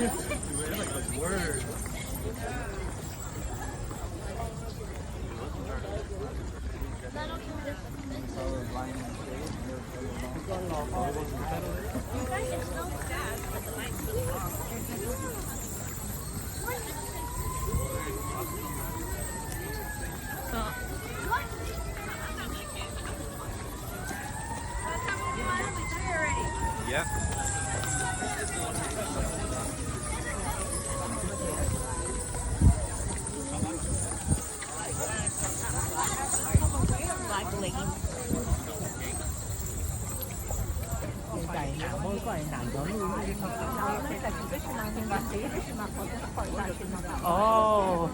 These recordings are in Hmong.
Yep. Oh.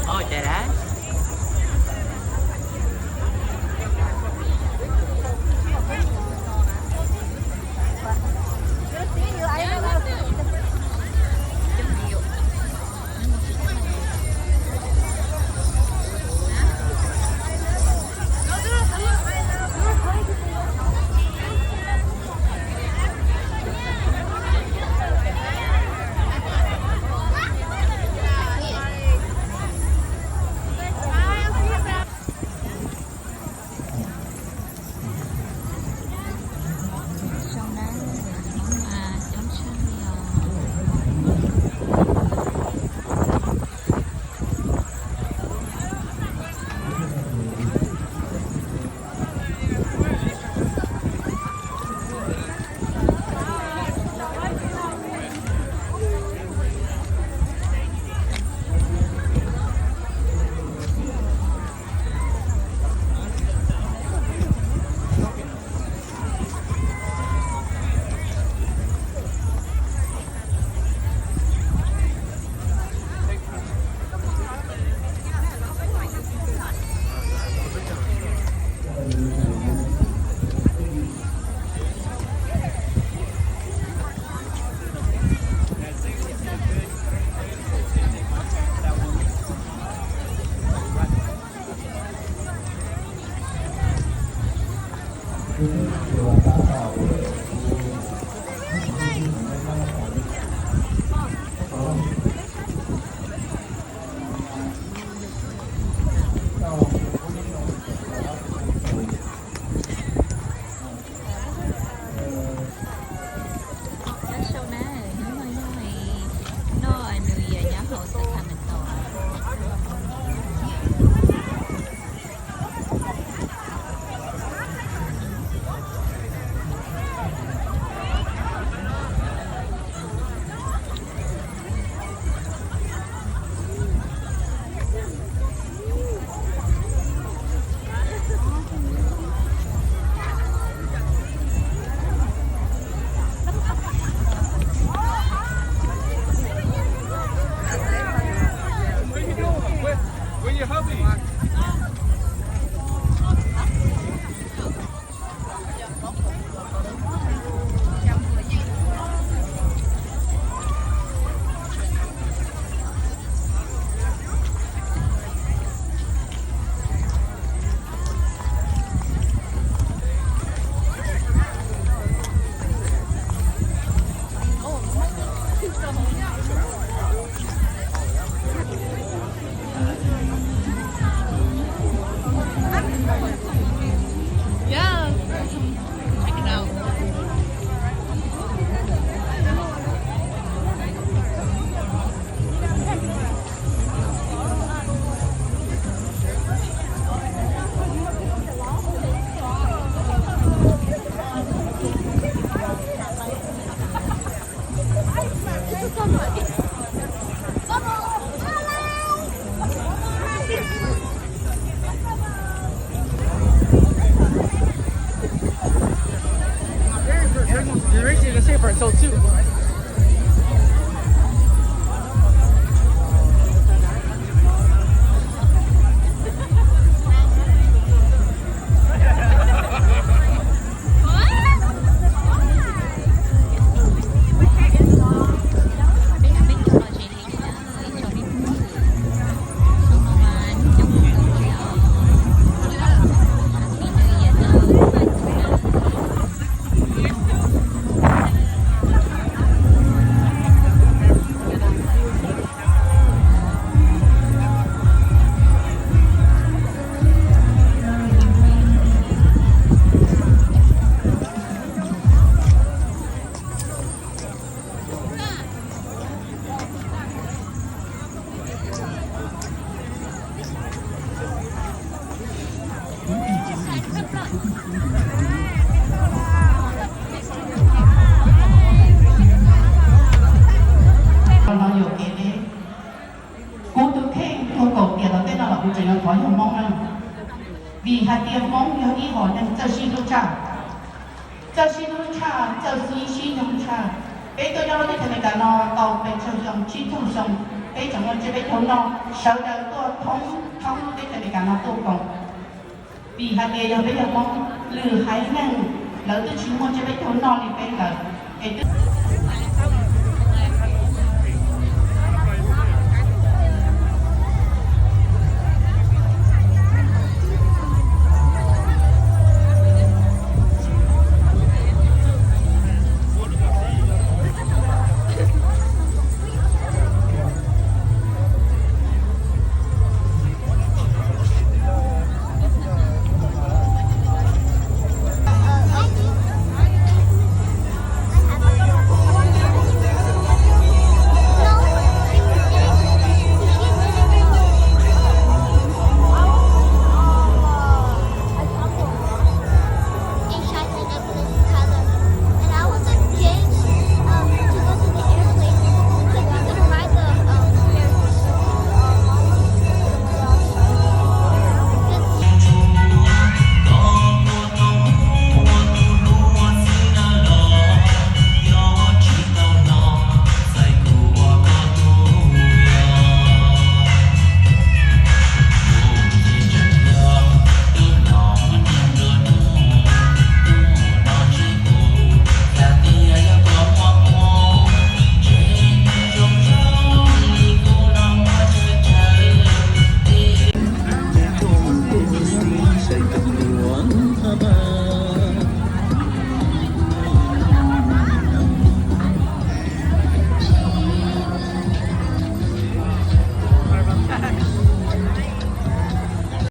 Oh, did I? Sau na, coob tshaj li os. Nyob zoo na, hnub no yog noj New Year nyob hauv Sacramento. Until two. Kuv tus kheej tug kaum tiam tom ntej no los kuv tseem yuav thov yog Hmoob na, vim hais tias Hmoob yog ib hom neeg txawj sib hlub tshaj, txawj sib hlub tshaj, txawj sib sib nyoog tshaj. Peb tuaj nyob lub teb chaws Amelikas no tau pes tsawg xyoo, tsib caug xyoo, peb tseem muaj tsiab peb caug noj, sawv daws tuaj thoob thoob lub teb chaws Amelikas no tuaj koom. Vim hais tias yog peb yog Hmoob, lwm haiv neeg lawv twb tsis muaj tsiab peb caug noj li peb lawm, es twb